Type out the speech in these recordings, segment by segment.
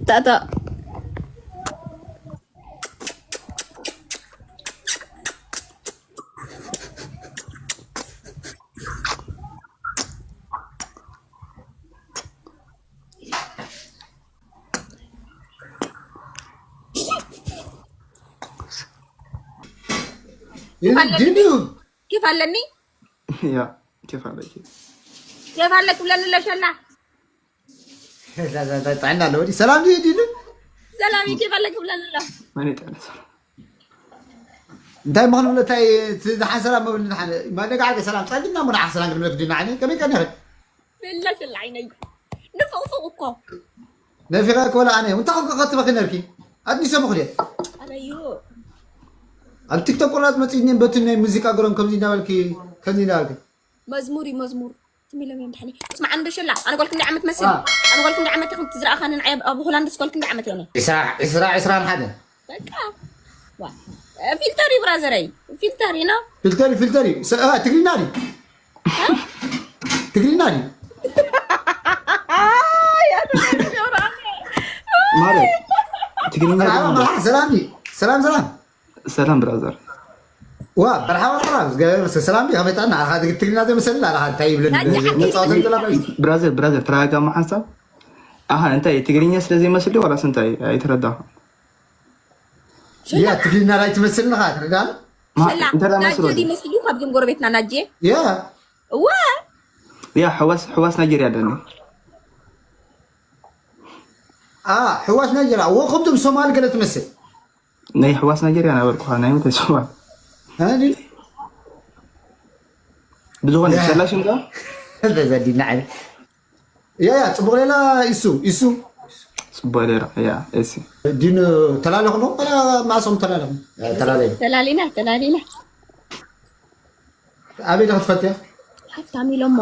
ታታ ይህ ድንዩ ኬፍ ኣለኒ ያ ኬፍ ኣለኪ ኬፍ ኣለክ ብለኒ ለሸላ ጥዕና ኣለዎ ድዩ? ሰላም ድዩ ድዩ? ሰላም ኬፍ ኣለክ ብለኒ ኣሎ መን ይጠነ ሰላም እንታይ ምኽንብሎ እንታይ ዝሓን ሰላም መብል ንሓን መደጋዓገ ሰላም ጸግና ሞ ንሓን ሰላም ግድመት ድና ዓኒ ከመይ ቀኒኸ ብለሽላ ዓይነይ ንፍቕፍቕ እኮ ነፊቐ ክበላ ኣነ እንታይ ኮንከ ከትበኺ ነርኪ ኣድኒሰ ምኽድ ኣበዩ ኣብ ቲክቶክ ቁራጽ መጽእኒ በቲ ናይ ሙዚቃ ገሮም ከምዚ እንዳበልኪ ከምዚ እንዳበልኪ መዝሙር እዩ መዝሙር ትም ኢሎም እዮም ድሓኒ ስማዕ እንዶ ሸላ ኣነ ጓል ክንደይ ዓመት መስል ኣነ ጓል ክንደይ ዓመት ኢኹም ትዝረኣኻኒ ንዓይ ኣብ ሆላንድስ ጓል ክንደይ ዓመት እየ ኣነ ዒስራ ዒስራ ዒስራን ሓደ በቃ ዋ ፊልተር እዩ ብራዘረይ ፊልተር እዩ ነው ፊልተር እዩ ፊልተር እዩ ሰ- አ፣ ትግርኛ ድዩ ትግርኛ ድዩ ማለት ትግርኛ መርሓባ መርሓባ ሰላም ድዩ ሰላም ሰላም ሰላም ብራዘር ዋ መርሓባ መርሓባ ዝገበረ ሰላም ድዩ ከመይ ጥዕና ኣኻ ትግርኛ ዘይመሰልና ኣኻ እንታይ ይብለኒ ናጃ ሓቂ መጻወትን ጥላ ብራዘር ብራዘር ተረጋጋማ ሓንሳብ ኣሃ እንታይ ትግርኛ ስለ ዘይመስል ዋላስ እንታይ ኣይተረዳኹ ያ ትግርኛ ላይ ትመስልና ኻ ትረዳን ሸላ እንተ ናጀ መስሎ ይመስሉ ካብዞም ጎረቤትና ናጀ ያ እወ ያ ሕዋስ ሕዋስ ናይጀርያ ኣለኒ አ ሕዋስ ናይጀራ ወ ከምቶም ሶማል ገለ ትመስል ናይ ሕዋስ ናይጀርያ ናበልኩኻ ናይ ምንታይ ሶማል እ? ብዝኾነ ሸላሽም ጋ ተዘዲና ዓይነ ያ ያ ጽቡቕ ሌላ ይሱ ይሱ ጽቡቅ ሌላ ያ እሲ ዲን ተላለኹ ነው ወላ ማሶም ተላለኹ ተላለይ ተላሊና ተላሊና ኣበይ ዶ ክትፈልጥያ ሃብታም ኢሎሞ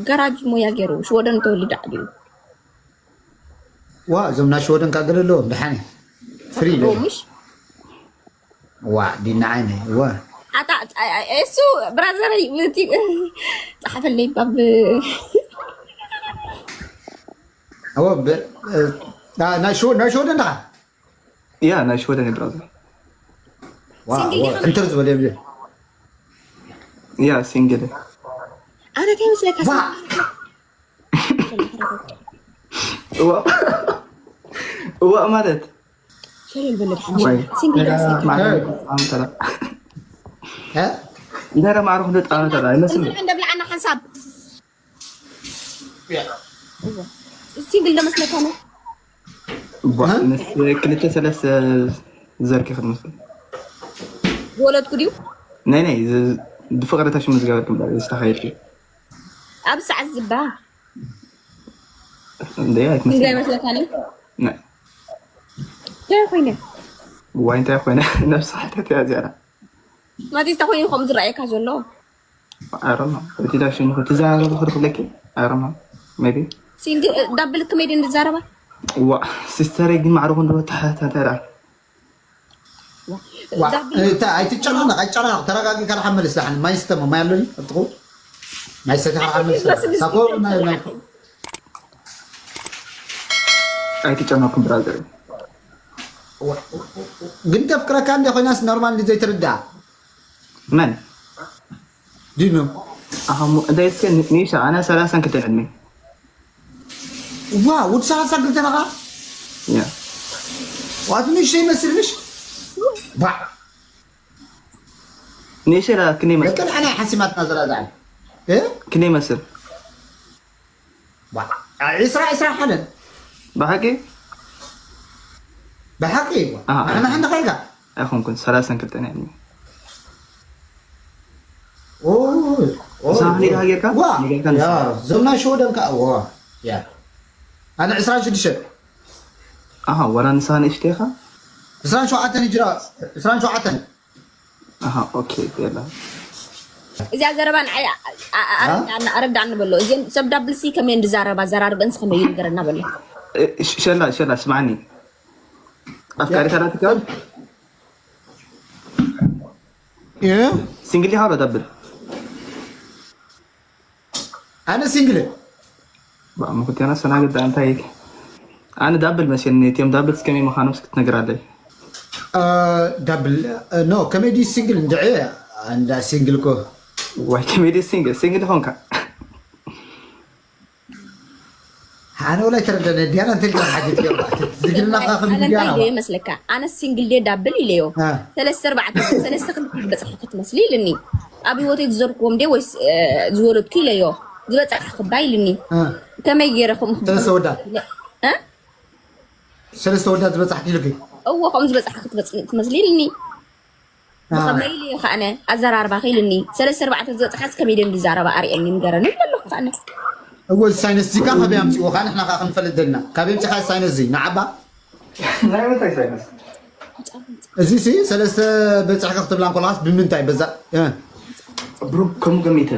ገራጅ ሞያ ገይሩ ሽወደን ተወሊዱ ዓብዩ ዋ እዞም ናይ ሽወደን ካገለ ኣለዎም ድሓኒ ፍሪ ምሽ ዋ ዲና ዓይነ ዋ ኣታ እሱ ብራዘረይ እቲ ጸሓፈለይ ባብ ኣዎ ብ- እ፣ ና- ናይ ሽወ- ናይ ሽወደን ደኻ ያ ናይ ሽወደን ብራዘር ዋ ዋ እንትን ዝበለ የብለ ያ ሲንግል ኣነ እንታይ መስለካ ዋ እዋ እዋ ማለት ሸለል በለ ወይ ሲንግል ደስ ማለት ኣንተላ እ? እንተ ማዕረ ክንደ ጣነ ተላ ይመስል እንደብልዓና ሓንሳብ ሲንግል ደመስለካ ነው ቧ ምስ ክልተ ሰለስተ ዘርኪ ክትመስል ዝወለድኩ ድዩ ናይ ናይ ዝ- ብፍቅሪ ተሽሙ ዝገበርኩም ዳ ዝተኻየድ ኣብ ሰዓት ዝባ እንደ ሲንግል ኣይትመስል ኣይመስለካ ነው ናይ እንታይ ኮይነ ዋይ እንታይ ኮይነ ነብሲ ሓተት እያ እዚኣ ማቲ እንታይ ኮይኑ ከምኡ ዝረኣየካ ዘሎ ኣረማ እቲ ዳሽን ትዛረብ ክርፍለኪ ኣረማ ሜቢ ሲንግል ዳብል ክመይ ድን ዝዛረባ ዋ ሲስተረይ ግን ማዕረ ክንዶ ተሓታተራ ዋ፣ እታ ኣይትጨናነቕ ኣይጨናነቕ ተረጋጊ ካልሓ መልስ ዳሓን ማይ ስተሞ ማይ ኣለኒ ኣብጥቑ ማይ ሰቲ ካልሓ መልስ ሳኮ ናይ ናይ ኣይትጨነኩም ብራዘር ግን ተፍቅረካ እንደ ኮይናስ ኖርማል እንደ ዘይትርዳ መን ዲኖ ኣኸሙ እንታይ እስከ ንሻ ኣነ ሰላሳን ክልተን ዕድመ ዋ ወዲ ሰላሳ ክልተ ነኻ ያ ዋት ንሽ ይመስል ምሽ ባ ንእሸ ላ ክንደይ መስል በቀል ኣና ሓሲማትና ዘላዛል ክንደይ መስል ዒስራ ዒስራ ሓደን ብሓቂ ብሓቂ ኣሃ። ንሕና ሓንቲ ኸይጋ ኣይኮንኩን ሰላሳን ክልተን ዕድመ ንስኻ ክንደይ ጌርካ? ዋ ንጌርካ ንስኻ? ዞምና ሽወደን ከዓ ዋ ያ ኣነ ዕስራን ሽዱሽተ ኣሃ ወላ ንስኻ ንእሽተይ ኢኻ ዕስራን ሸውዓተን ጅራ ዕስራን ሸውዓተን ኣሃ ኦኬ የላ እዚኣ ዘረባ ንዓይ ኣ- ኣ- ኣረዳእና ኣረዳእኒ በሎ እዚን ሰብ ዳብል ሲ ከመይ እንድዛረባ ዘራርበንስ ከመይ እዩ ንገረና በሎ እ፣ ሸላ ሸላ ስማዕኒ ኣፍቃሪት ኣላትካ ሲንግል ዲኻ ዶ ተብል ኣነ ሲንግል ምክትያና ሰናግዳ እንታይ ኣነ ዳብል መሲልኒ፣ እቲኦም ዳብል እስከመይ ምዃኖም እስኪ ትነግር ኣለይ። ዳብል ኖ ከመይ ድዩ ሲንግል እንድዒ? እንዳ ሲንግል እኮ ዋይ ከመይ ድዩ ሲንግል ሲንግል ኾንካ? ኣነ ወላ ኣይተረደነ ዲያና እንተ ኢልካ ሓጀት እዮም ዝግልና ካኽን ኣነ ዲያና እንታይ ኢለዮ ይመስለካ? ኣነ ሲንግል ድየ ዳብል ኢለዮ። አ። ሰለስተ ኣርባዕተ ሰለስተ ክልተ ዝበፅሐ ክትመስሊ ኢልኒ። ኣብ ህይወተይ ዝዘርክዎም ድየ ወይስ እ፣ ዝወለድኩ ኢለዮ። ዝበፅሐ ክባ ኢልኒ። አ። ከመይ ገይረ ከምኡ ክብል ሰለስተ ወዳት። እ? ሰለስተ ወዳት ዝበፅሓት ኢልኪ? እዎ ከምኡ ዝበፅሐ ክትበፅ- ትመስሊ ኢልኒ። ብኸመይ ኢልዮ ከኣነ ኣዘራርባ ክኢልኒ። ሰለስተ ኣርባዕተ ዝበፅሓስ ከመይ ድየን ዝዛረባ ኣርእየኒ ንገረኒ ኣለኹ ከኣነ። እወ እዚ ሳይነስ እዚ ካ ካበይ ኣምፅዎ ካ ንሕና ካ ክንፈልጥ ደልና ካበይ ኣምፅኻ ሳይነስ እዚ ንዓባ ናይ ምንታይ ሳይነስ? እዚ ሲ ሰለስተ በፅሕካ ክትብላ እንኮልካስ ብምንታይ በዛ እ፣ ብሩክ ከም ገሚተ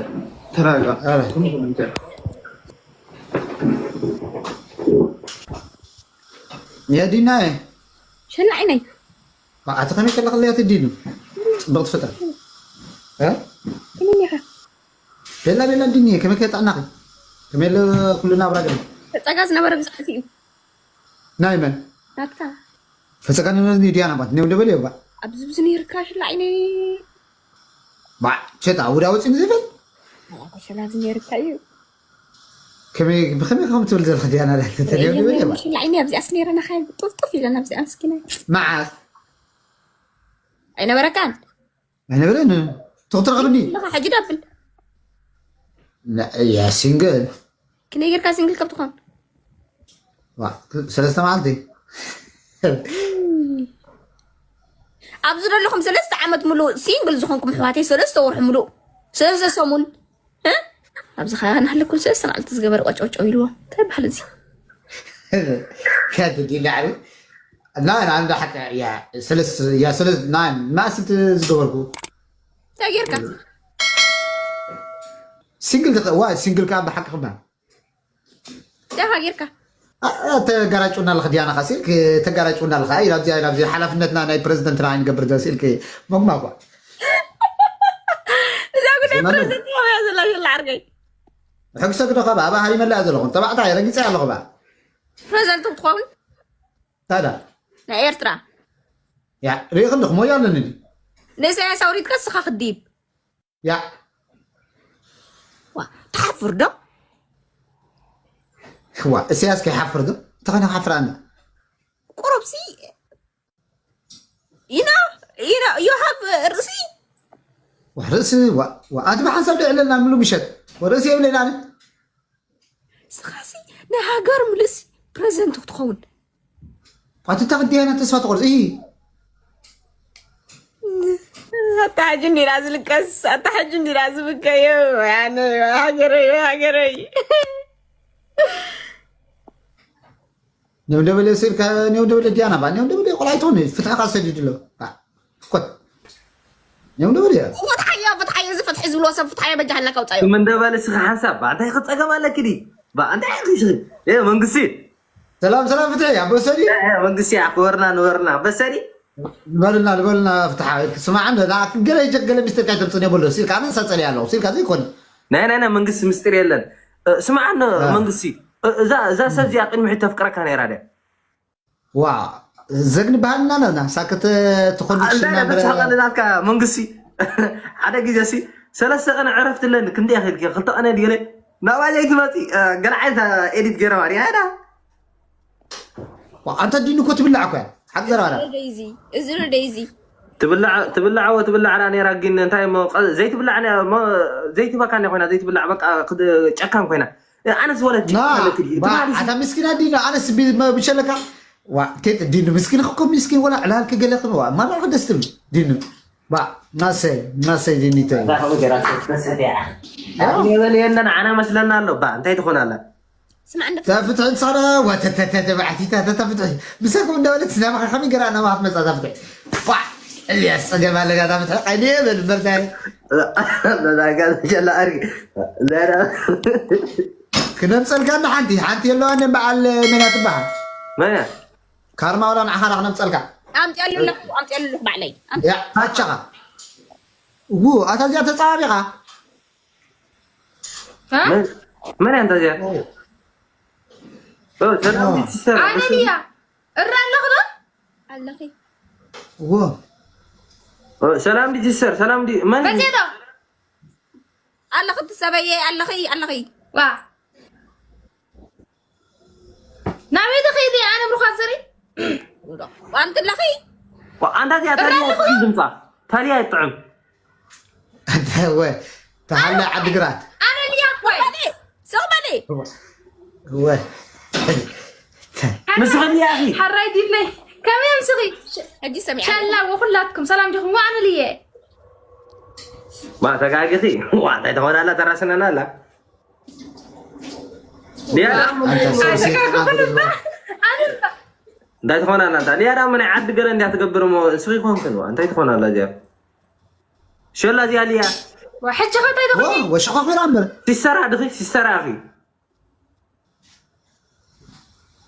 ተረጋጋ። ኧረ። ከም ገሚተ የዲና እ፣ ሸላዒነይ ኣቲ ከመይ ከለክለያ ትዲኑ ፅብቕቲ ፍጠር እ፣ ከመይ ኢኻ? ቤላ ቤላ ዲኒ ከመይ ከጥዕናኺ ከመይ ለ ኩሉ ናብራ ገለ ተፀጋ ዝነበረ ብዛዕሲ እዩ ናይ መን ናትካ ፈፀጋ ንነዚ ዲያና ባት ኔው ደበል የባ ኣብዚ ብዙ ነይርካ ሽላዒነይ ባ ቸጣ ውዳ ወፂ ንዝብል ሸላ እዚ ነይርካ እዩ ከመይ ብከመይ ከም ትብል ዘለካ ዲያና ላ ተተደው ይብል የባ ሽላዒነይ ኣብዚኣስ ነይረና ካይ ጥፍጥፍ ኢለና ኣብዚኣ ምስኪናይ መዓስ ኣይነበረካን ኣይነበረን ትክትረክብኒ ለካ ሕጂ ዳብል ያ ሲንግል ክንደይ ጌርካ ሲንግል ከም ትኾን ሰለስተ መዓልቲ ኣብዚ ዘለኹም ሰለስተ ዓመት ሙሉእ ሲንግል ዝኾንኩም ኣሕዋተይ ሰለስተ ወርሒ ሙሉእ ሰለስተ ሰሙን እ? ኣብዚ ኸ ናህለኩም ሰለስተ መዓልቲ ዝገበረ ቆጨውጨው ኢልዎ እንታይ በሃል እዚ ከትዲ ዳዕሪ እና ንኣንዳ ሓቂ እያ ሰለስ እያ ሰለስ ና ማእስቲ ዝገበርኩ እንታይ ጌርካ ሲንግል ተኸ ዋ ሲንግል ከኣ ብሓቂ ክባ እንታይ ጌርካ ተጋራጭና ኣለኸ ዲያና ካ ሲልክ ተጋራጭና ኣለኸ ኢላ ኣብዚኣ ኢላ ኣብዚ ሓላፍነትና ናይ ፕሬዚደንትና ኣይንገብር ዶ ሲልክ መጉማ ኳ እዛ ጉዳይ ፕሬዚደንት ከመያ ዘላ ዘላ ዓርገይ ሕግሰ ግዶ ከባ ኣባ ሃሪመላ ዘለኹም ተባዕታይ ረጊፀ ኣለኹ ባ ፕሬዚደንት ክትኸውን ታዲያ ናይ ኤርትራ ያ ሪኢኽ ኣለኹ ሞያ ኣለኒ ድዩ ንኢሳያስ ኣውሪድካ ንስኻ ክድይብ ያ ዋ ትሓፍር ዶ ዋ እስያስ ከይሓፍር ዶ እንተኾነ ሓፍር ኣነ ቁሩብሲ you know you know you have ርእሲ ዋ ርእሲ ዋ ዋ ኣንቲ ብሓንሳብ ዶ የዕለልና ምሉ ምሸት ዋ ርእሲ የብለና ኣነ ንስኻሲ ናይ ሃገር ምልእሲ ፕሬዚደንት ክትኸውን ኣቲ እታ ክንደያና ተስፋ ትቆርፅ እይ ኣታ ሕጂ እንዲና ዝልቀስ ኣታ ሕጂ እንዲና ዝብከዮ ያነ ሃገረይ ሃገረይ ኔው ደበለ ስልካ ኔው ደበለ ዲያና ባ ኔው ደበለ ቆልዓ ይትኾን ፍትሕኻ ሰዲዱ ኣሎ ኮት ኔው ደበለ እያ ፍትሓዮ ፍትሓዮ እዚ ፍትሒ ዝብሎ ሰብ ፍትሓዮ በጃ ሃላካ ውፃዮ ምን ደበለ ስኻ ሓንሳብ ባ እንታይ ክፀገም ኣለኪ ዲ ባ እንታይ ኢኺ ስኺ እ መንግስቲ ሰላም ሰላም ፍትሒ ኣቦ ሰዲ እ መንግስቲ ኣክበርና ንበርና በሰዲ ንበልና ንበልና ፍትሓ ስማዕ እንደ ንኣክ ገለ ይጀ- ገለ ሚስተር ካይተምፅን የብሎ ሲልካ ኣነ ሳፀሊ ኣለኹ ሲልካ ዘይኮነ ናይ ናይ ናይ መንግስቲ ምስጢር የለን እ፣ ስማዕ ን መንግስቲ እ፣ እዛ እዛ ሰብ እዚኣ ቅድሚ ሕጂ ተፍቅረካ ነይራ ድያ ዋ ዘግኒ ባህልና ነና ሳክት ትኾን ሽና በተሳቀልናትካ መንግስቲ ሓደ ግዜ ሲ ሰለስተ ቀን ዕረፍቲ ኣለኒ ክንደይ ክልኪ ክልተ ቀን ድገለ ናብኣ ዘይትመፂ ገለ ዓይነት ኤዲት ገይረዋ ሪኣና ኣንተ ዲኑ እኮ ትብላዕ እኮ ሓቂ ዘረባና እዚ እዚ ዶ ደይዚ ትብላዕ ትብላዕ ትብላዕ ዳ ነራ ግን እንታይ እሞ ዘይትብላዕ ዘይትበካ ኮይና ዘይትብላዕ በቃ ጨካን ኮይና ኣነስ ወለት ኣታ ምስኪን ኣዲና ኣነስ ብሸለካ ቴት ዲኑ ምስኪን ክኮ ምስኪን ወላ ዕላልክ ገለ ክበዋ ማራ ደስ ትብል ዲኑ ናሰይ ናሰይ ዲኒተ በል የለን ዓና መስለና ኣሎ ባ እንታይ ትኾን ኣላ ስማዕ እንደ ተፍትሕን ሳረ ወተተተተ ባዕቲታ ተተፍትሒ ምሰኩም እንዳበለት ስናማ ከመይ ገራ ናማ ክትመፃ ተፍትሒ ፋዕ እዚኣ ፀገም ኣለጋ ተፍትሒ ቀይኒ በል በርታይ ጀላ ኣርጊ ዘረ ክነምፀልካ እንዳ ሓንቲ ሓንቲ የለዋ እንደ በዓል መን እያ ትበሃል መን እያ ካርማ ወላ ንዓኻ ዳ ክነምፀልካ ኣምፅኣሉ ኣለኹ ኣምፅኣሉ ኣለኹ ባዕለይ ኣምፅ- ያ ታቻኻ ው ኣታ እዚኣ ተፃባቢኻ እ? መን- መን እያ እንተዚኣ ኦ፣ ሰላም ዲት ሲስተር። ኣነ ድያ? እረ ኣለኹ ዶ? ኣለኺ። ዎ። ኦ፣ ሰላም ዲት ሲስተር፣ ሰላም ዲ-፣ መን? መቼ ዶ? ኣለኺ እቲ ሰበየ፣ ኣለኺ፣ ኣለኺ። ዋ። ናበይ ትኸይዲ? ኣነ ብሩኻ ዘሪ? ኣንቲ ኣለኺ? ዋ፣ ኣንታ እዚኣ ታሊያ እረ፣ ይጥዕም ድምፃ። ታሊያ ይጥዕም። ኣንታ ወ-፣ ተሃላ ዓድግራት። ኣነ ድያ እኮ። ሶማሌ፣ ሶማሌ። ወ-፣ ምስ ኸዲ ኣኺ። ሓራይ ዲለይ። ከመይ ምስኺ? ሕጂ ሰሚዐ። ሸላ ወኹላትኩም ሰላም ዲኹም? ወኣነ ልየ። ማ ተጋጊኺ? ዋ፣ እንታይ ትኾና ኣላ? ተራስነና ኣላ። ዲያ። ኣንታ ሰው ሴት ኣንተ ተጋጊኹ። ኣነ እንታይ ትኾና ኣላ? እንታ ዲያ ዳ ምን ዓዲ ገለ እንዲያ ትገብር እሞ እስኺ ኮንክን ዋ፣ እንታይ ትኾና ኣላ እዚኣ? ሸላ እዚኣ ልያ። ወ-፣ ሕጂ ኸ እንታይ ትኾኒ? ወ-፣ ወሸኻ ኮይና እምበር። ሲስተራ ድኺ? ሲስተራ ኣኺ።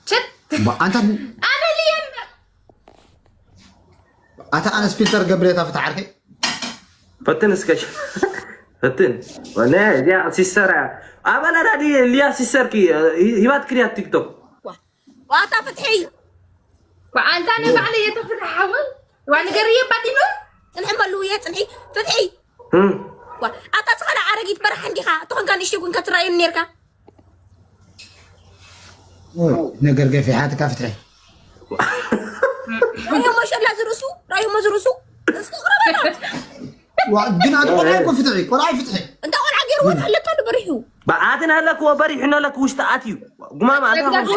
ችት። ባ-፣ ኣንታ ኣነ ልየ እምበር። ኣታ ኣነስ ፊልተር ገብሬታ ፍትሓ ዓርከይ። ፈትን እስከ ሽ-፣ ፈትን። ወነ እዚኣ ሲስተር እያ። ኣባላ ዳዲ ሊያ ሲስተር ኪ፣ ሂ-፣ ሂባት ክሪያት ቲክቶክ። ዋ-፣ ዋታ ፍትሒ። ዋ-፣ ኣንታ ናይ ባዕለይ እየ ተፍርሕ ሓውን። ዋ፣ ንገርየ ባዲኑ። ጽንሒ መሉ እየ፣ ጽንሒ። ፍትሒ። እም። ዋ፣ ኣታ ዝኾነ ኣረጊት በረሓ እንዲኻ፣ ተኾንካ ንእሽተይ ኮንካ ትረኣየኒ ኔርካ። ኦይ፣ ነገር ገፊሓትካ ፍትሒ። ራእዮሞ ሸላ ዝርእሱ፣ ራእዮሞ ዝርእሱ። እስኪ ቅረበና። ዋ፣ ግን ኣቲ ቆልዓ እኮ ፍትሒ፣ ቆልዓ ፍትሒ። እንዳ ቆልዓ ገይርዎ ተሃለካ ዶ በሪሑ? ብኣትን ሃለክዎ በሪሑ ነለክ ውሽጢ ኣትዩ። ጉማማ፣ ኣንታ ዳግዳግ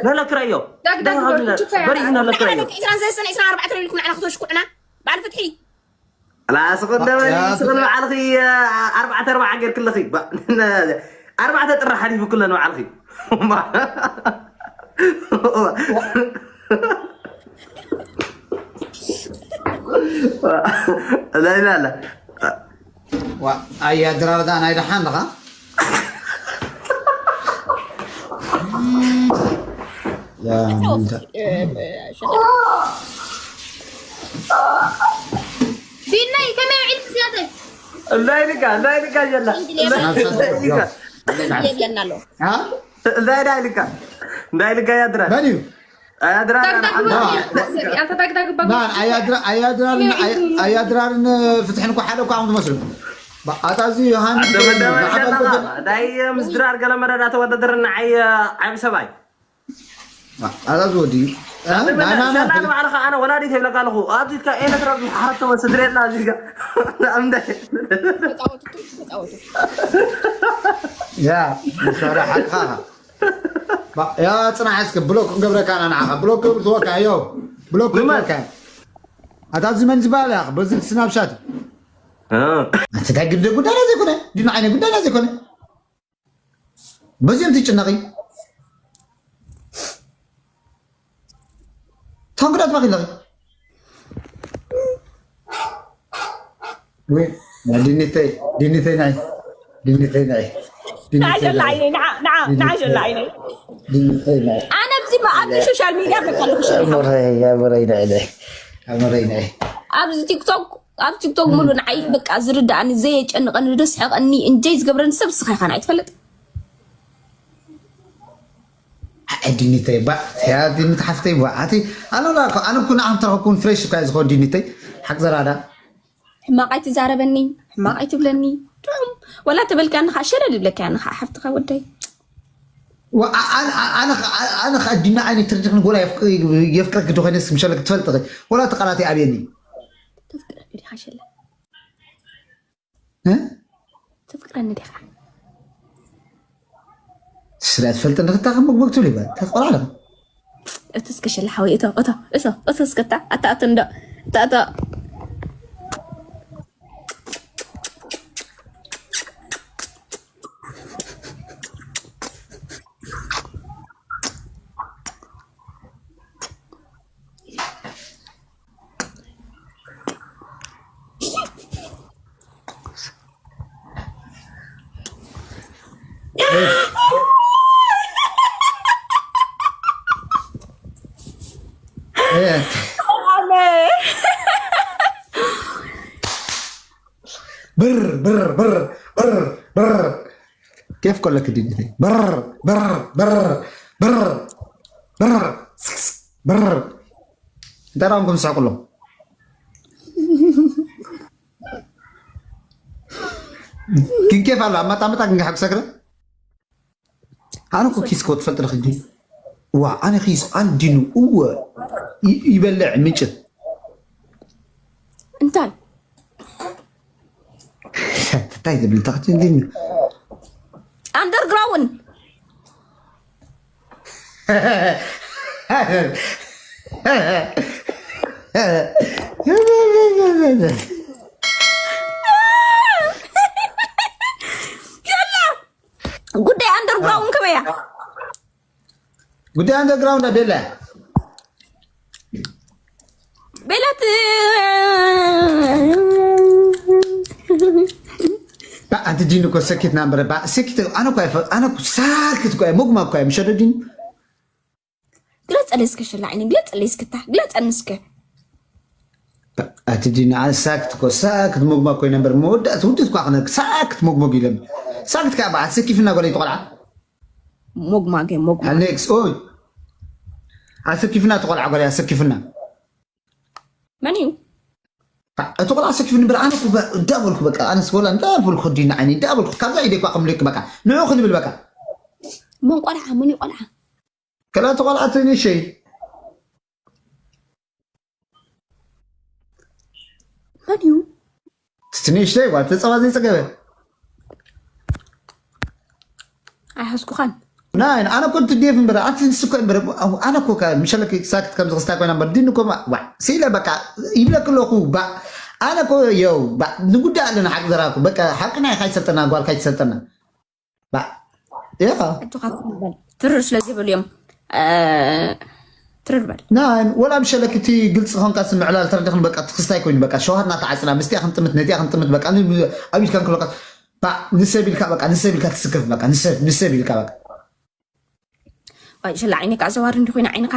ነለክ ረዮ። ዳግዳግ ዳግዳግ በሪሑ ነለክ ረዮ። ዕስራን ሰለስተን፣ ዕስራን ኣርባዕተን ኢልኩም ንዓና ክተሽኩዕና። በዓል ፍትሒ። ላስ ቅደመኒ፣ ያ፣ ስቕል በዓልኺ፣ ኣርባዕተ ኣርባዓ ጌርክለኺ። ባ-፣ ኣርባዕተ ጥሪ ሓሊፉ ክለን በዓልኺ። ላ ኢላ ኣላ። ዋ፣ ኣያ ድራር ደኣ ናይ ደሓን ደኻ? ያ፣ ምንታ-፣ ቢናይ ከመይ ውዒልኪ ስያተይ? እንታይ ኢልካ? እንታይ ኢልካ ጀላ? ኢንድሌ እንታይ ኢልካ? የብለና ኣሎ። አ? እንታይ ዳ ኢልካ? እንታይ ኢልካ ያድራ? መን እዩ? ኣያድራ ዳግዳግ ና-፣ በል፣ ና-፣ ሰሪ፣ ኣንተ ዳግዳግ በል። ና-፣ ኣያድራ-፣ ኣያድራርን፣ ኣያ-፣ ኣያድራርን ፍትሕን እኮ ሓደ እኮ እዮም ዝመስሉ። ባ-፣ ኣታ እዚ ዮሃንስ ኣንተ መደበ ንዓኻ ሸጣ፣ እንታይ ምስ ድራር ገለ መረዳ ተወዳደር ንዓይ ዓቢ ሰብኣይ። ኣዛ ዝወዲ እዩ። እ? ና፣ ና፣ ና፣ ሸላ ንባዕልኻ ኣነ ወላዲት ይብለካ ኣለኹ። ኣብዚ ኢልካ ኤለትራ ሓረቶ ስድሪ የላ ኣብዚ ኢልካ። ንኣብንዳይ። ተጻወቱ፣ ተጻወቱ። ያ፣ መሳርያ ሓቅኻ። ባ-፣ ያ፣ ጽናሕ እስከ ብሎክ ክንገብረካ ኢና ንዓኻ። ብሎክ ክትወካ፣ ዮ። ብሎክ ንመን? ክትወካ። ኣታ ኣብዚ መን ዝበሃል እያ? በዚ ስናፕሻት። እ። ኣቲ እንታይ ግደ ጉዳይና ዘይኮነ? ዲና ዓይነ ጉዳይና ዘይኮነ? በዚኦም ትጭነቒ? ታንክዳት ባኺ ኣለኺ? ወይ፣ ዲኒተይ፣ ዲኒተይ ናይ፣ ዲኒተይ ናይ፣ ንዓ ዲኒተይ ሸላ ናይ፣ ዓይነይ፣ ንዓ፣ ንዓ፣ ንዓ ዲኒተይ፣ ሸላ ዓይነይ። ዲኒተይ ናይ። ኣነ ኣብዚ ማ-፣ ኣብዚ ሶሻል ሚድያ በቃ ኣለኹ ሸላ። ኣሞረይ፣ ኣሞረይ ናይ፣ ናይ። ኣሞረይ ናይ። ኣብዚ ቲክቶክ ኣብ ቲክቶክ ሙሉ ንዓይ በቃ ዝርዳእኒ፣ ዘየጨንቐኒ፣ ዶ ስሕቐኒ፣ እንጀይ ዝገብረኒ ሰብ ንስኻ ኢኻ፣ ንዓይ ትፈልጥ። ኣይ ዲኒተይ ባ፣ ያ ዲኒት ሓፍተይ ባ፣ ኣቲ፣ ኣነ ላ እኮ፣ ኣነ እኮ ንዓም ተረኸብኩን ፍሬሽ እኳ ዝኸውን ዲኒተይ፣ ሓቅ ዘራዳ። ሕማቕ ኣይትዛረበኒ፣ ሕማቕ ኣይትብለኒ። ጥዑም፣ ወላ ተበልካኒ ኸዓ፣ ሸለል ይብለካ ኣነ ኸዓ፣ ሓፍትኻ ወደይ። ወ-፣ ኣ-፣ ኣነ፣ ኣ-፣ ኣነ ኸ-፣ ኣ-፣ ኣነ ኸ ኣዲና ዓይኒ ትርድኽኒ ጎላ የፍቅ-፣ የፍቅረኪ ዶ ኾይነ ስምሸለክ ትፈልጥኺ? ወላ እቲ ቃላት ይኣብየኒ። ተፍቅረኒ ዲኻ ሸለ? እ? ተፍቅረኒ ዲኻ? ስለ ትፈልጥ ንኽታ ከም መግመግ ትብል ይባል። ተቆላለ። እቶ እስከ ሸለ ሓወይ፣ እቶ፣ እቶ፣ እቶ፣ እቶ እስከ እታ፣ ኣታ፣ ኣቶ እንዶ፣ እታ፣ እቶ። ብር፣ ብር፣ ብር፣ ብር፣ ብር። ኬፍ ኮለክ ዲኒተይ። ብር፣ ብር፣ ብር፣ ብር። እንታይ ዳኹም ስሕቁሎም? ክንኬፍ ኣሎ ኣብ ማጣመጣ ክንግሓ ክሰክረ። ኣነ እኮ ኪስ እኮ ትፈልጥ ዲኺ? ዋ ኣነ ኪስ ኣንዲኑ እወ ይ- ይበልዕ ምጭት። እንታይ እንታይ ዝብል ታክቲ እንዲኑ underground ጉዳይ underground ከመያ ጉዳይ underground ኣደለ ቤላት ኣንቲ ዲን እኮ ሰኪት ናምበረ ባ ሰኪት ኣነ እኮ ኣይፈ ኣነ እኮ ሳክት እኮ እየ፣ መጉማ እኮ እየ፣ ምሸዶ ዲን ግለፀለይ እስከ ሸላዒኒ ግለፀለይ እስክታ ግለፀኒ እስከ ኣቲ ዲን ኣነ ሳክት እኮ ሳክት መጉማ እኮ እየ ነበር መወዳእቲ ውድት እኳ ክነ ሳክት መጉመጉ ኢለም ሳክት ከዓ በዓል ሰኪፍና ጓል ይትቆልዓ ሞግማገ ሞግማ ኣሌክስ ኦይ ኣሰኪፍና ትቆልዓ ጓል ኣሰኪፍና መን እዩ እቲ ቆልዓ ኣሰኪፍኒ እምበር ኣነ እኮ በ- እንዳበልኩ በቃ ኣነስ ወላ እንዳበልኩ ዲና ዓይኒ እንዳበልኩ ካብዛ ኢደ እኳ ከምልክ በቃ ንዑ ክንብል በቃ መን ቆልዓ መን እዩ ቆልዓ ከላ እቲ ቆልዓ ትንሸይ መን እዩ ትንሽተይ ጓል ተፀባ ዘይፀገበ ኣይሓዝኩኻን ናይ ኣነ እኮ ትዴፍ እምበር ኣንቲ ንስ እኮ እምበር ኣነ እኮ ምሸለክ ሳክት ከም ዝክስታ ኮይና እምበር ዲን እኮ ዋ ሲለ በቃ ይብለክ ኣለኹ ባ ኣነ እኮ የው ባ ንጉዳይ ኣለና ሓቂ ዘራኩ በቃ ሓቂ ናይ ካይሰልጠና ጓል ካይትሰልጠና ባ ያ እቱኻ ትርር ስለ ዘይበሉ እዮም እ፣ ትርር በል ናይ ወላ ምሸለክ እቲ ግልፂ ኾንካ ስምዕላል ተረዲኽን በቃ ትክስታይ ኮይኑ በቃ ሸውሃትና ተዓፅና ምስቲያ ክንጥምት ነቲያ ክንጥምት በቃ ን- ኣብ ኢድካ እንከለካ ባ ንሰብ ኢልካ በቃ ንሰብ ኢልካ ትስከፍ በቃ ንሰብ ንሰብ ኢልካ በቃ ዋይ ሸላ ዓይኒ ከዓ ዘዋር እንዲ ኮይና ዓይንኻ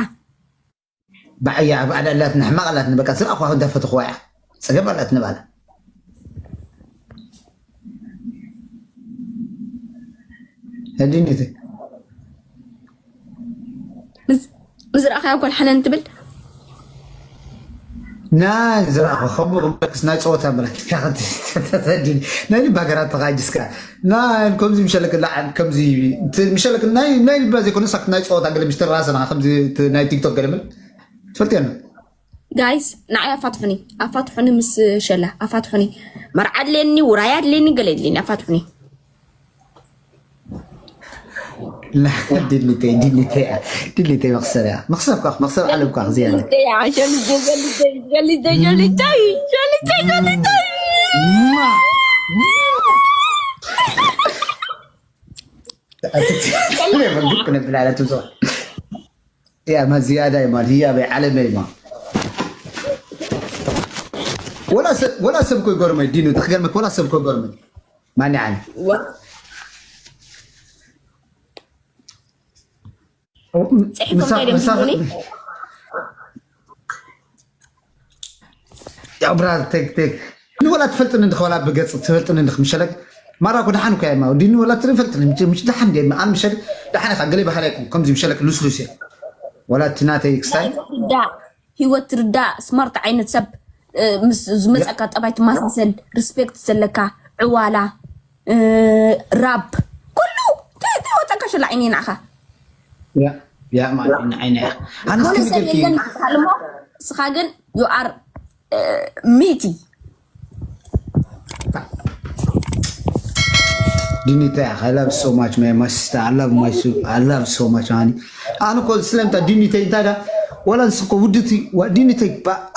ባዕያ ኣብ ኣዳላት ንሕማቕ ኣላት ንበቃ ዝረኣኹ ኣኹ እንዳፈትኹዋ እያ ፀገም ኣላት ንባላ ህድኒት ንዝረኣኻያ ጓል ሓነን ትብል ናይ ዝረኣኹ ከምኡ ክበክስ ናይ ፀወታ ምረት ናይ ልቢ ሃገራት ተኻጅስካ ናይ ከምዚ ምሸለክ ላዓል ከምዚ ምሸለክ ናይ ናይ ልባ ዘይኮነ ሳክ ናይ ፀወታ ገለ ምሽትር ራሰና ከምዚ ናይ ቲክቶክ ገለ ብል ትፈልጥዮ ጋይስ ንዓይ ኣፋትሑኒ ኣፋትሑኒ ምስ ሸላ ኣፋትሑኒ መርዓ ኣድልየኒ ውራይ ኣድልየኒ ገለ የድልየኒ ኣፋትሑኒ ድልተይ ድልተይ ድልተይ መክሰብ እያ መክሰብ ካ መክሰብ ዓለም ካ ዝያለ ክነብል ዓለ ትብዞ ያ ማ ዝያዳ ይማ ህያበይ ዓለመይ ማ ወላ ሰብ ኮ ይገርመይ ዲኑ ተክገርመክ ወላ ሰብ ኮ ይገርመይ ማን ዓለ ጽሒፎም እንታይ ድዮም ዝብሉኒ? ያው ብራዘር ቴክ ቴክ ንወላ ትፈልጥኒ እንድኸ ወላ ብገጽ ትፈልጥኒ እንድኽ ምሸለክ ማራ ኮ ደሓን እኮ እያ ማው ዲኒ ወላ ትፈልጥኒ ምሽ ምሽ ደሓን እንደ ኣን ምሸል ደሓን ኢኻ ገለ ባህላ ይኩን ከምዚ ምሸለክ ሉስሉስ እየ ወላ እቲ ናተይ ክስታይ ዳ ህይወት ትርዳ ስማርት ዓይነት ሰብ እ፣ ምስ ዝመፀካ ጠባይ ትማሳሰል ሪስፔክት ዘለካ ዕዋላ እ፣ ራብ ኩሉ ተወፀካ ሸላ ዓይኒ ንዓኻ ያ ያ ማለት ዓይነ ኣነስ ኮነ ሰብ ትግርጊ የለን ይበሃል እሞ እስኻ ግን you are ሚቲ ዲኒታይ I love so much my my sister I love my su I love so much honey ኣነ ኮ ስለምታ ዲኒታይ እንታይ ዳ ወላ ንስኮ ውድቲ ዲኒታይ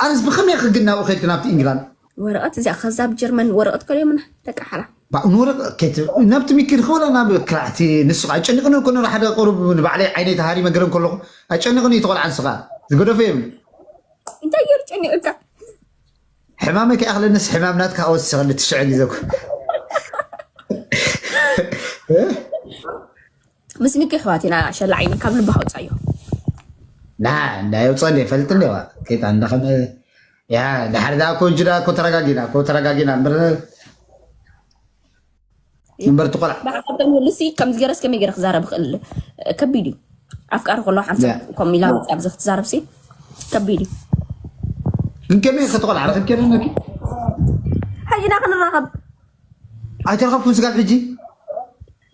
ኣነስ ብኸመይ ክግናው ከድክ ናብቲ ኢንግላንድ ወረቐት እዚኣ ከዛ ኣብ ጀርመን ወረቐት ከልዮምና ደቂ ሓራ ባእኑረ ናብቲ ሚኪድ ክበላ ናብ ክላዕቲ ንሱ ኣይጨንቅን ኮነ ሓደ ቁሩብ ንባዕለይ ዓይነይ ተሃሪመ ገለ ከለኹ ኣይጨንቅን እዩ ተቆልዓ ንስኻ ዝገደፈ የብሉ እንታይ ገይሩ ጨኒቕካ ሕማመይ ከይኣኽለንስ ሕማም ናትካ ኣወስኸኒ ትሽዕል ይዘኩ ምስ ሚኪ ኣሕዋት ኢና ሸላ ዓይኒ ካብ ልብኻ ኣውፃዮ ና እንዳየውፀ እንደ ይፈልጥ እንደ ከይታ እንዳኸም ያ ድሓር ዳ ኮ እንጂ ዳ ኮ ተረጋጊና ኮ ተረጋጊና እምበር እምበር ትቆልዓ ብሓሳብ ተምህሉሲ ከምዚ ገይረስ ከመይ ገይረ ክዛረብ ይኽእል ከቢድ እዩ ኣፍቃሪ ከሎ ሓንሳብ ከም ኢላ ኣብዚ ክትዛረብ ሲ ከቢድ እዩ። ግን ከመይ ከተቆልዓ ረኺብኪ ኣለኪ? ሕጂ ዳ ክንራኸብ። ኣይተረኸብኩም ስጋብ ሕጂ?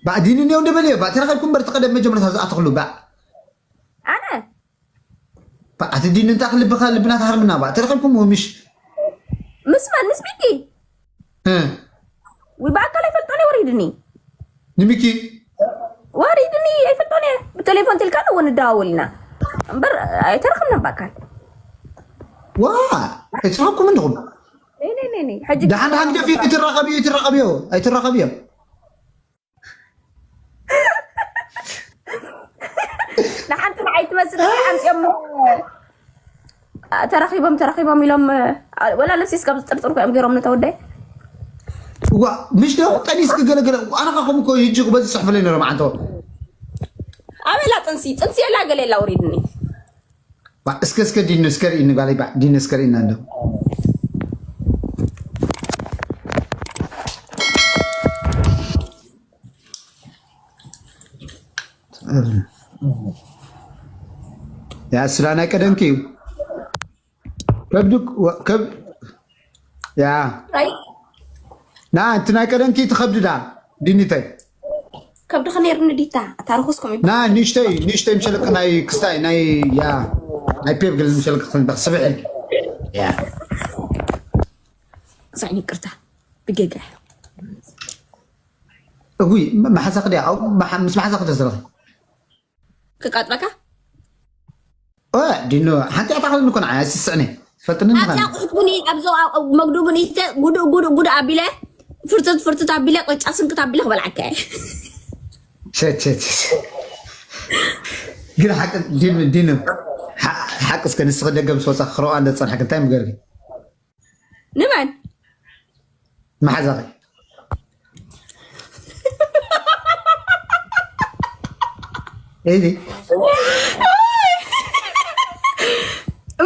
ባዕዲኒ እኒኦ እንደበልዮ፣ ባዕ ተረኸብኩም በርቲ ቀደም መጀመርታ ዝኣተኽሉ፣ ባዕ። ኣነ ባዕ፣ ኣቲ ዲኒ እንታይ ክልብኻ ልብና ትሃርምና፣ ባዕ ተረኸብኩም ምሽ? ምስ መን? ምስ ሚኪ? እ፣ ወይ ብኣካል ኣይፈልጦን እየ፣ ወሪድኒ። ንሚኪ? ወሪድኒ፣ ኣይፈልጦን እየ። ብቴሌፎን ትልካ ነው እንደዋወል ኢና። እምበር ኣይተረኸብናን ብኣካል። ዋ፣ ኣይተረኸብኩም እንዲኹም? ነይ፣ ነይ፣ ነይ፣ ነይ። ሕጂ ደሓን ደሓን ግደፊ፣ ኣይትራኸብዮ፣ ኣይትራኸብዮ፣ ኣይትራኸብዮ። ንሓንቲ ንዓይ ትመስል ሓምፅኦም ተረኺቦም፣ ተረኺቦም ኢሎም፣ ወላ ልብሲ እስካብ ዝጥርጥር እዮም ገይሮም ነታ ወዳይ። ዋ፣ ምሽ ዶ ጠኒስኪ ገለገለ፣ ኣነ ኸ ከምኡ እኮ ሂጂ በዚ ጽሕፍለይ ነይሮም ዓንቶ። ኣበላ ጥንሲ፣ ጥንሲ የላ ገለ የላ ወሪድኒ። ባ፣ እስከ፣ እስከ ዲኑ እስከ ርኢኒ ጓለይ፣ ባ፣ ዲኑ እስከ ርኢና እንዶ። ያ፣ ስራ ናይ ቀደምኪ እዩ። ከብዲ፣ ወ-፣ ከብ-፣ ያ። ኣይ፣ ና፣ እቲ ናይ ቀደምኪ ትኸብድዳ፣ ዲኒተይ። ከብዲ ከነይርኒ ዲታ፣ ታሪኹስ ከምኡ ይበሃል። ና፣ ንእሽተይ፣ ንእሽተይ ምሸለቅ ናይ ክስታይ፣ ናይ፣ ያ፣ ናይ ፔፕ ገለ ምሸለቅ ክስታይ፣ ስብሒ። ያ። ሳዕኒ ይቅርታ፣ ብጌጋ። እጉይ፣ መሓዛኺ ድያ? ኣብ መሓ-፣ ምስ መሓዛኺ ተዝረኺ? ክቃጥበካ? ኦ፣ ዲኖ፣ ሓንቲ ኣታ ኸልን እኮ ንዓይ ኣይስስዕኒ። ትፈልጥኒ ንኻ? ኣታ ኣቑሑት ቡኒ፣ ኣብዞ መግዱ ቡኒ፣ ጉድ፣ ጉድ፣ ጉድ ኣቢለ፣ ፍርትት፣ ፍርትት ኣቢለ፣ ቅጫ ስንክት ኣቢለ ክበልዓካ እየ። ሸት፣ ሸት፣ ሸት። ግን ሓቂ፣ ዲኑ፣ ዲኑ፣ ሓ-፣ ሓቂ እስከ ንስኺ ደገ ምስ ወጻኺ ክረኽኣ እንደ ዝጸንሐኪ እንታይ ምገርኪ? ንመን? መሓዛኺ። ኤዲ።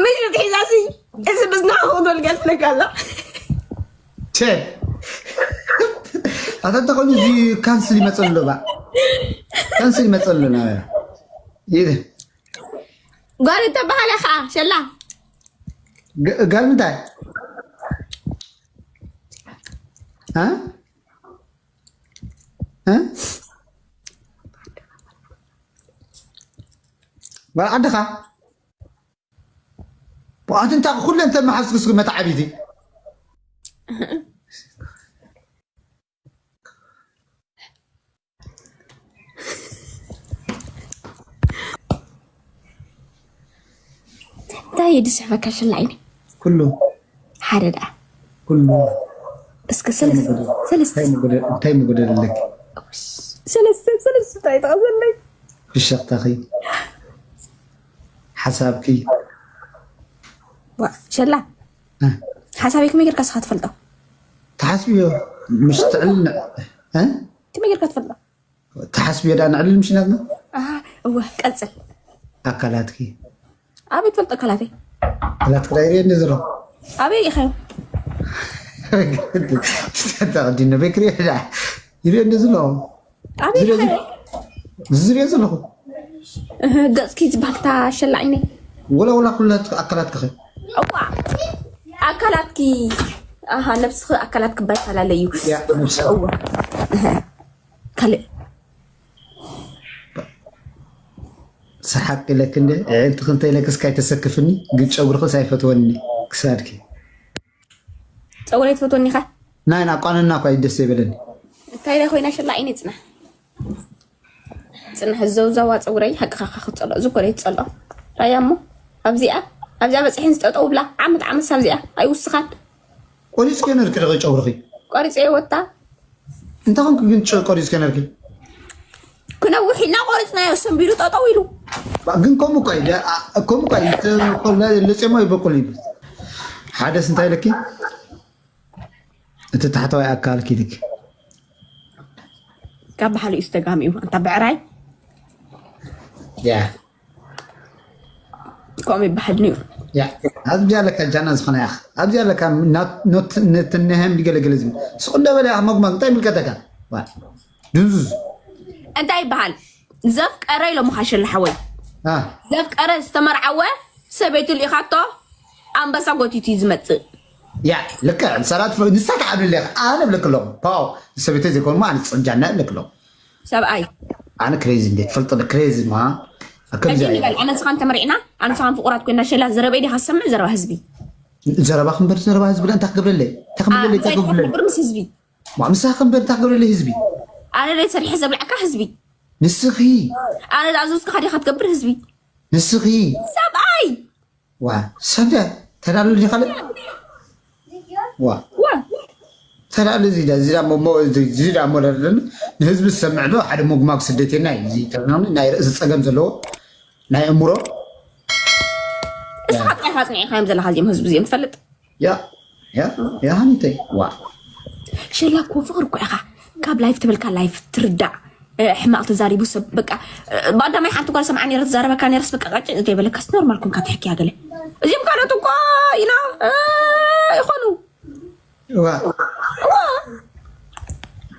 ምሽ ትሒዛሲ፣ እዚ ብዝና ክኽዶ ልገልጽለካ ኣሎ። ቸ። ኣታ እንተኾይኑ እዚ ካንስል ይመጸሉ ባ። ካንስል ይመጸሉ ና። ይደ። ጓል እተባሃለ ኸዓ፣ ሸላ። ግ-፣ ጋል ምንታይ? እ? እ? ጓል ዓድኻ? ኣቲ እንታይ ኩለን ተመሓዝክስ መተዓቢቲ? እንታይ እዩ ዝስሕበካ ሽላ ዓይኒ? ኩሉ። ሓደ ደኣ። ኩሉ። እስከ ሰለስተ፣ ሰለስተ። እንታይ ምጉደ-፣ እንታይ ምጉደለለኪ? ሰለስተ፣ ሰለስተ እንታይ ጠቐሰለይ? ብሸቕታኺ። ሓሳብኪ። ዋ፣ ሸላ። እ። ሓሳበይ ከመይ ጌርካ ስኻ ትፈልጦ? ተሓስብዮ። ምሽ ትዕልል ን-፣ እ? ከመይ ጌርካ ትፈልጦ? ተሓስብዮ ዳ ንዕልል ምሽ ናትና? ኣሃ፣ እወ፣ ቀጽል። ኣካላትኪ። ኣበይ ትፈልጦ ኣካላተይ? ኣካላትኪ ዳ ይርየ እንደ ዘሎ። ኣበይ ኢኻዮ? ተተቕዲነ በክሪ ዳ። ይርየ እንደ ዘሎ። ኣበይ ዝርየ ኢኻዮ? ዝርየ ዘለኹ። እህ፣ ገጽኪ ዝበሃል እታ ሸላ ዓይነይ። ወላ፣ ወላ ኩላት ኣካላትኪ ኸ? እዋ፣ ኣካላትኪ። ኣሃ፣ ነብስኺ ኣካላትኪ እባ ይፈላለ እዩ። ያ፣ ነብሲ። እዋ። እህ፣ ካልእ። ሰሓቅ ኢለክ እንደ፣ ኣዒንቲ ክንተ ኢለክ እስካ ኣይተሰክፍኒ፣ ግን ጨጉርኽስ ኣይፈትወኒ፣ ክሳድኪ። ጸጉረይ ትፈትወኒ ኢኻ? ናይ፣ ናቋንና እኳ እዩ ደስ ዘይበለኒ። እንታይ ኢለ ኮይና ሸላ ዓይነይ ጽናሕ። ጽናሕ ዘውዛዋ ጸጉረይ ሓቅኻ ክትጸልኦ፣ እዚ እኮ ደይ ትጸልኦ። ራያ እሞ ኣብዚኣ፣ ኣብዚኣ በጽሒን ዝጠጠው ብላ፣ ዓመት ዓመት ሳብ እዚኣ ኣይውስኻን። ቆሪጽ ከነርኪ ዶ ጨጉርኺ? ቆሪጸ ይወጣ። እንታይ ኮንኩ ግን ጨ-፣ ቆሪጽ ከነርኪ? ክነውሕ ኢልና ቆሪጽናዮ፣ ሰንቢዱ ጠጠው ኢሉ። ባ-፣ ግን ከምኡ እኮ እዩ፣ ደ-፣ አ-፣ ከምኡ እኮ እዩ፣ ተ-፣ ለጽዮሞ ይበቁል እዩ። ሓደስ እንታይ ኢለኪ? እቲ ታሕተዋይ ኣካልኪ ኢልኪ። ካብ በሓሊኡ ዝተጋሚኡ፣ ኣንታ ብዕራይ። ያ። ከምኡ ይበሃል ነይሩ። ያ። ኣብዚ ኣለካ ጃና ዝኾነ ያኽ። ኣብዚ ኣለካ ናት-፣ ኖት-፣ ነትነህም ድገለገለ ዝብል። ስቕ እንደ በለ ያኽ መጉማግ፣ እንታይ ይምልከተካ? ዋ። ድንዙዝ። እንታይ ይበሃል? ዘፍቀረ ኢሎምኻ ሸላ ሓወይ። አ። ዘፍቀረ ዝተመርዓወ ሰበይቱ ልኢኻቶ ኣንበሳ ጎቲቱ እዩ ዝመፅእ። ያ ልክዕ ሰራት ንሳ ትዓብልለ ኣነ እብለክ ኣለኹ ፓው ሰበይተይ ዘይኮኑ ኣነ ፅጃና እብለክ ኣለኹ ሰብኣይ ኣነ ክሬዚ እንዴ ትፈልጥ ክሬዚ ማ ከምዚ ሕጂ ንበል ኣነ ንስኻን ተመሪዕና ኣነ ንስኻን ፍቁራት ኮይና ሸላ ዘረበይ ዲኻ ዝሰምዕ ዘረባ ህዝቢ ዘረባ ክንበር ዘረባ ህዝቢ እንታይ ክገብረለይ እንታይ ክገብረለይ እንታይ ክገብረለይ ዘይትገብር ምስ ህዝቢ ማ ምሳ ክንበር እንታይ ክገብረለይ ህዝቢ ኣነ ደይ ሰሪሐ ዘብልዓካ ህዝቢ ንስኺ ኣነ ዝኣዘዝኩኻ ዲኻ ትገብር ህዝቢ ንስኺ ሰብኣይ ዋ ሰምተ ተዳሉ ዲኻ ዋ ዋ ተዳሉ ዚዳ ዚዳ ሞ ሞ ዚዳ ሞ ደርደን ንህዝቢ ዝሰምዕ ዶ ሓደ ሞግማግ ስደቴና እዩ እዚ ተናኒ ናይ ርእሲ ጸገም ዘለዎ ናይ እምሮ እስኻ ጥራይ ኢኻ ኣጽኒዕካዮም ዘለኻ እዚኦም ህዝቢ እዚኦም ትፈልጥ ያ ያ ያ ሃኒተይ ዋ ሸላ እኮ ፍቕሪ እኮ ኢኻ ካብ ላይፍ ትብልካ ላይፍ ትርዳእ እ፣ ሕማቕ ተዛሪቡ ሰብ በቃ እ፣ ብቀዳማይ ሓንቲ ጓል ሰምዓ ነረ ትዛረበካ ነረስ በቃ ቀጭ ዘይበለካስ ኖርማል ኮንካ ትሕክያ ገለ እዚኦም ካልኦት እኮ ኢና እ፣ ይኾኑ ዋ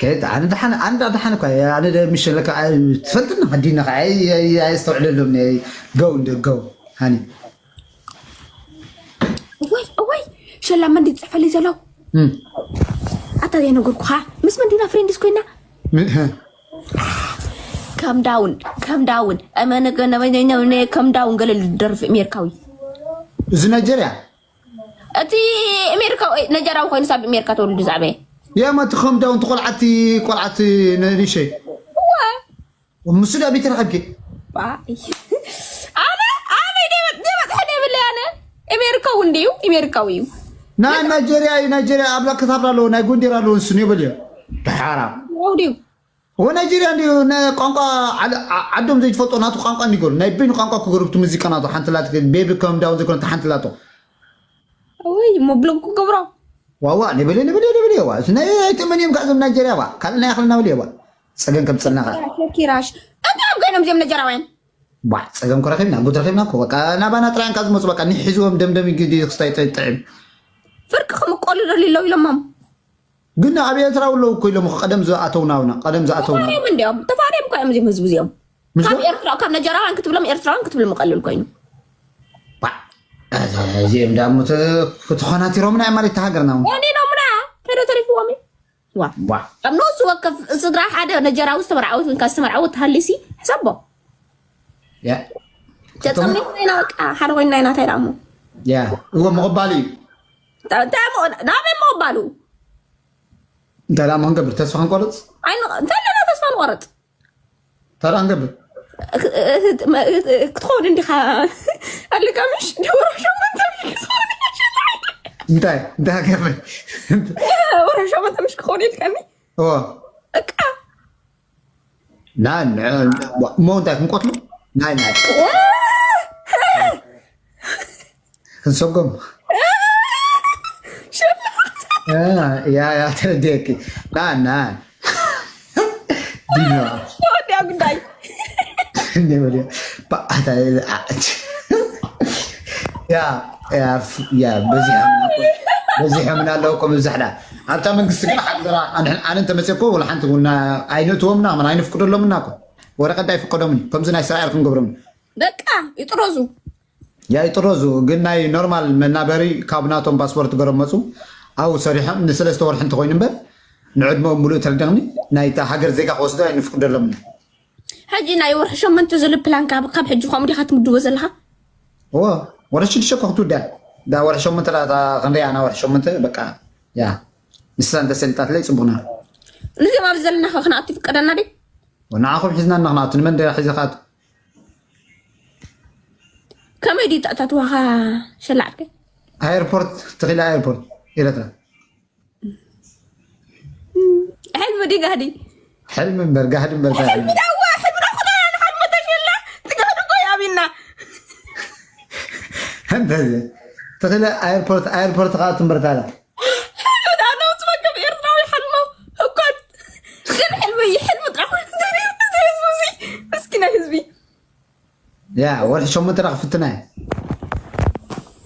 ከይት ኣነ ደሓን ኣንዳ ደሓን እኳ ኣነ ደ ምሸለካ ትፈልጥና ዲና ኣየስተውዕለሎም ገው እንደ ገው ሃኒ እወይ እወይ ሸላ መን ድዩ ዝፅሕፈልይ ዘሎ ኣታ ዘይነገርኩኻ ምስ መን ዲና ፍሬንድስ ኮይና ከም ዳውን ከም ዳውን ከም ዳውን ገለ ዝደርፍ ኣሜሪካዊ እዚ ናይጀርያ እቲ ኣሜሪካዊ ነጀራዊ ኮይኑ ሳብ ኣሜሪካ ተወልዱ ዛዕበየ ያማ እቲ ከም ዳውን ትቆልዓቲ ቆልዓቲ ንእሽተይ ምስ ዳ ቤት ረኸብኪ ኣነ ኣበይ ደይበፅሐ ደይብለይ ኣነ ኣሜሪካዊ እንድዩ ኣሜሪካዊ እዩ ናይ ናይጀርያ እዩ ናይጀርያ ኣብላ ክታብራ ኣለዎ ናይ ጎንዴር ኣለዎ ንሱ ይበልዮ ድሓራ ድዩ ወ ናይጀርያ እንድዩ ቋንቋ ዓዶም ዘይትፈልጦ ናቱ ቋንቋ እንዲገሩ ናይ በይኑ ቋንቋ ክገሩ እቲ ሙዚቃ ናቱ ሓንቲ ላት ቤቢ ከም ዳውን ዘይኮነ ሓንቲ ላቶ ወይ እሞ ብሎክ ክገብሮ ዋዋ ንብል ንብል ንብል ዋ ናይ ኣይተመንዮም ከ ዞም ናይጀርያ ዋ ካልእ ናይ ኣኽልና ብል ዋ ጸገም ከም ጸናኻ ኪራሽ እንታይ እዮም ኮይኖም እዚኦም ነጀራውያን ዋ ጸገም ኮ ረኺብና ጉድ ረኺብና እኮ በቃ ናባና ጥራይ እንካ ዝመጹ በቃ ንሒዝዎም ደምደም ግዲ ክስታይ ጥዕም ፍርቂ ክምቆሉ ደልዩ ኣለዉ ኢሎሞም ግን ኣብ ኤርትራ ኣለዉ እኮ ኢሎም ቀደም ዝኣተውናውና ቀደም ዝኣተውና ተፋርዮም እንዲኦም ተፋርዮም እኮ እዮም እዚኦም ህዝቢ እዚኦም ምሽ ካብ ኤርትራ ካብ ነጀራውያን ክትብሎም ኤርትራውያን ክትብሎም ይቐልል ኮይኑ ዋ እዚኦም ዳሞ ተኾናቲሮምና ማለት ተሃገርና እውን ወኒኖምና ተደ ተሪፍዎም እዩ ዋ ዋ ኣብ ነሱ ወከፍ ስድራ ሓደ ነጀራዊ ዝተመርዓወት ወይ ካብ ዝተመርዓወት ተሃሊሲ ሕሰቦ ያ ተጸሚትና ኢና በቃ ሓደ ኮይንና ኢና እንታይ ደኣ እሞ ያ እዎ ምቕባል እዩ እንታይ እሞ ናበይ ምቕባሉ እንታይ ደኣ ክንገብር ተስፋ ክንቆርፅ እንታይ ኣለና ተስፋ ንቆረፅ ታዲያ ክንገብር ክትኸውን እንዲኻ ኣለካ ምሽ ወርሒ ሸሞንተ ምሽ ክትኸውን ኢኻ ሸላዒ እንታይ እንታይ ክገብር ወርሒ ሸሞንተ ምሽ ክኸውን ኢልካኒ እዎ እቃ ናይ እሞ እንታይ ክንቆትሎ ናይ ናይ ክንሰጎም ያ ያ ተረዲየኪ ና ና ዲኖ ወዲያ ጉዳይ እንደ ወዲያ ባታ ያ ያ ያ በዚሖም በዚሖም ኣለውኩም ብዛሕዳ ኣብታ መንግስቲ ግን ሓቅራ ኣነ እንተመፅኮ ወላ ሓንቲ ቡና ኣይነእትዎም ና ኣይነፍቅደሎም ና ወረቀት ኣይፍቀዶምን ከምዚ ናይ እስራኤል ክንገብሮም በቃ ይጥረዙ ያ ይጥረዙ ግን ናይ ኖርማል መናበሪ ካብ ናቶም ፓስፖርት ገሮም መፁ ኣብኡ ሰሪሖም ንሰለስተ ወርሒ እንተኮይኑ እምበር ንዕድመኦም ሙሉእ ተረደቕኒ ናይታ ሃገር ዜጋ ክወስዶ ኣይንፍቅደሎም ሕጂ ናይ ወርሒ ሸመንተ ዘሎ ፕላን ካብ ካብ ሕጂ ከምኡ ዲኻ ትምድቦ ዘለኻ እዎ ወርሒ ሽዱሽተ እኮ ክትውዳእ ዳ ወርሒ ሸሞንተ ዳ ክንሪኣ ና ወርሒ ሸሞንተ በቃ ያ ንሳ እንተሰሊጣትለይ ፅቡቕና ንዚኦም ኣብ ዘለና ከ ክንኣቱ ይፍቀደና ዲ ንዓኹም ሒዝና እና ክንኣቱ ንመን ደ ሒዝኻት ከመይ ድዩ ተእታትዋኻ ሸላዕከ ኣየርፖርት ተኺላ ኣየርፖርት ኤረትራ ሕልሚ ድዩ ጋህዲ ሕልሚ እምበር ጋህዲ እምበር ጋህዲ ሕልሚ ዳዋ ሕልሚ ዳኹና ንሓልሞ ተሽላ ትጋህዲ እኮ ያቢና እንተዚ ተኺለ ኣየርፖርት ኣየርፖርት ከዓ ትምበርታላ ዳነው ትመገብ ኤርትራዊ ሕልሞ እኮ ግን ሕልሚ እዩ ሕልሚ ጥራሕ ህዝቢ ምስኪና ህዝቢ ያ ወርሒ ሸሞንተ ዳ ክፍትና እየ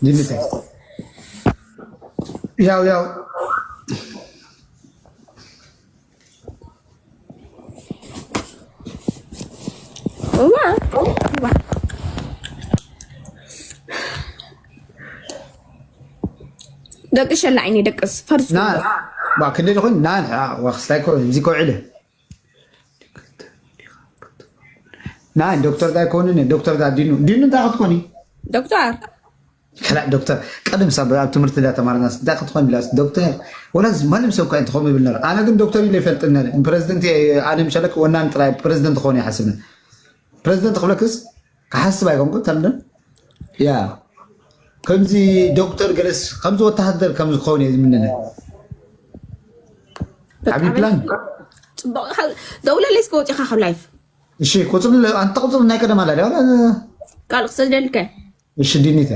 ዲሚተ ያው ያው እዋ ደቅሸላ ዓይኒ ደቅስ ፈርሱ ና ባ ክንደይ ደኾን ና ዋ ክስታይ ኮ እዚ ኮ ዕለ ና ዶክተር ዳይ ኮንን ዶክተር ዳ ዲኑ ዲኑ እንታይ ክትኮኒ ዶክተር ከላ ዶክተር ቀደም ሳብ ኣብ ትምህርቲ ዳ ተማርና እንታይ ክትኮን ኢላ ዶክተር ወላ ማንም ሰብ እኳ እንተኾም ይብል ነር ኣነ ግን ዶክተር ኢለ ይፈልጥ ነር ፕሬዚደንት ኣነ ምሸለክ ወናን ጥራይ ፕሬዚደንት ክኾን ይሓስብን ፕሬዚደንት ክብለክስ ክሓስብ ኣይኮንኩ ተምደን ያ ከምዚ ዶክተር ገለስ ከምዚ ወተሃደር ከምዚ ክኸውን እየ ዝምንነ ዓብዪ ፕላን ፅቡቅ ደውለለይ እስከ ወፂኻ ካብ ላይፍ እሺ ቁፅሪ ኣንተ ቁፅሪ ናይ ቀደም ኣላ ዲያ ካልእ ክሰደልከ እሺ ዲኒተ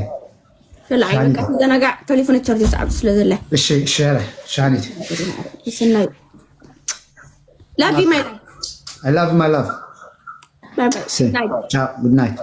ስለ ኣይበቃ ተዘናጋዕ ቴሌፎን ቻርጅ ሰዓብ ስለ ዘለ እሺ እሺ ረ ሻኒት ስናይ ላቪ ማይ I love my love ባይ ባይ Say, ciao, good night.